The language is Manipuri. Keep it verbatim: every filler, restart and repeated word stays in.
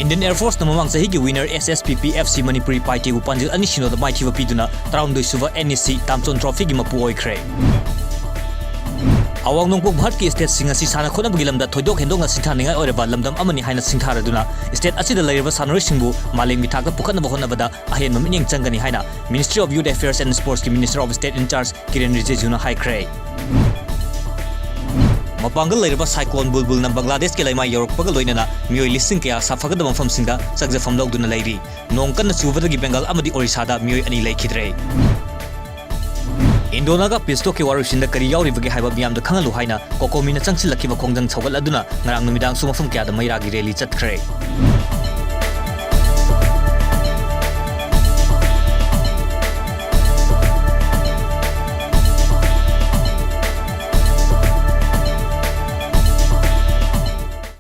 Indian Air Force ꯅ ꯃꯃꯥꯡ ꯆꯍꯤꯒꯤ winner S S P P F C Manipuri ꯄꯥꯏꯇꯦꯕꯨ ꯄꯥꯟꯖꯤꯜ ꯑꯅꯤ ꯁꯤꯅꯣꯗ ꯃꯥꯏꯊꯤꯕ ꯄꯤꯗꯨꯅ ꯇꯔꯥꯍꯨꯝꯗꯣꯏ ꯁꯨꯕ N E C ꯇꯥꯝꯆꯣꯟ Trophy ꯒꯤ ꯃꯄꯨ ꯑꯣꯏꯈ꯭ꯔꯦ꯫ ꯑꯋꯥꯡ ꯅꯣꯡꯄꯣꯛ ꯚꯥꯔꯠꯀꯤ state ꯁꯤꯡ ꯑꯁꯤ ꯁꯥꯟꯅ ꯈꯣꯠꯅꯕꯒꯤ ꯂꯝꯗ ꯊꯣꯏꯗꯣꯛ ꯍꯦꯟꯗꯣꯛꯅ ꯁꯤꯡꯊꯥꯅꯤꯡꯉꯥꯏ ꯑꯣꯏꯔꯕ ꯂꯝꯗꯝ ꯑꯃꯅꯤ ꯍꯥꯏꯅ ꯁꯤꯡꯊꯥꯔꯗꯨꯅ state ꯑꯁꯤꯗ ꯂꯩꯔꯤꯕ ꯁꯥꯟꯅꯔꯣꯏꯁꯤꯡꯕꯨ ꯃꯥꯂꯦꯝꯒꯤ ꯊꯥꯛꯇ ꯄꯨꯈꯠꯅꯕ ꯍꯣꯠꯅꯕꯗ ꯑꯍꯦꯟꯕ ꯃꯤꯠꯌꯦꯡ ꯆꯪꯒꯅꯤ ꯍꯥꯏꯅ Ministry of Youth Affairs and Sports ꯀꯤ Minister of State in charge ꯀꯤꯔꯦꯟ ꯔꯤꯖꯤꯖꯨꯅ ꯍꯥꯏꯈ꯭ꯔꯦ꯫ ꯃꯄꯥꯡꯒꯜ ꯂꯩꯔꯕ cyclone ꯕꯨꯜꯕꯨꯜꯅ ꯕꯪꯒ꯭ꯂꯥꯗꯦꯁꯀꯤ ꯂꯩꯃꯥꯏ ꯌꯧꯔꯛꯄꯒ ꯂꯣꯏꯅꯅ ꯃꯤꯑꯣꯏ ꯂꯤꯁꯤꯡ ꯀꯌꯥ ꯁꯥꯐꯒꯗꯕ ꯃꯐꯝꯁꯤꯡꯗ ꯆꯪꯖꯐꯝ ꯂꯧꯗꯨꯅ ꯂꯩꯔꯤ꯫ ꯅꯣꯡ ꯀꯟꯅ ꯆꯨꯕꯗꯒꯤ ꯕꯦꯡꯒꯥꯜ ꯑꯃꯗꯤ ꯑꯣꯔꯤꯁꯥꯗ ꯃꯤꯑꯣꯏ ꯑꯅꯤ ꯂꯩꯈꯤꯗ꯭ꯔꯦ꯫ Indo-Naga peace talk ꯀꯤ ꯋꯥꯔꯣꯏꯁꯤꯟꯗ ꯀꯔꯤ ꯌꯥꯎꯔꯤꯕꯒꯦ ꯍꯥꯏꯕ ꯃꯤꯌꯥꯝꯗ ꯈꯪꯍꯜꯂꯨ ꯍꯥꯏꯅ COCOMI ꯅ ꯆꯪꯁꯤꯜꯂꯛꯈꯤꯕ ꯈꯣꯡꯖꯪ ꯁꯧꯒꯠꯂꯗꯨꯅ ꯉꯔꯥꯡ ꯅꯨꯃꯤꯗꯥꯡꯁꯨ ꯃꯐꯝ ꯀꯌꯥꯗ ꯃꯩꯔꯥꯒꯤ rally ꯆꯠꯈ꯭ꯔꯦ꯫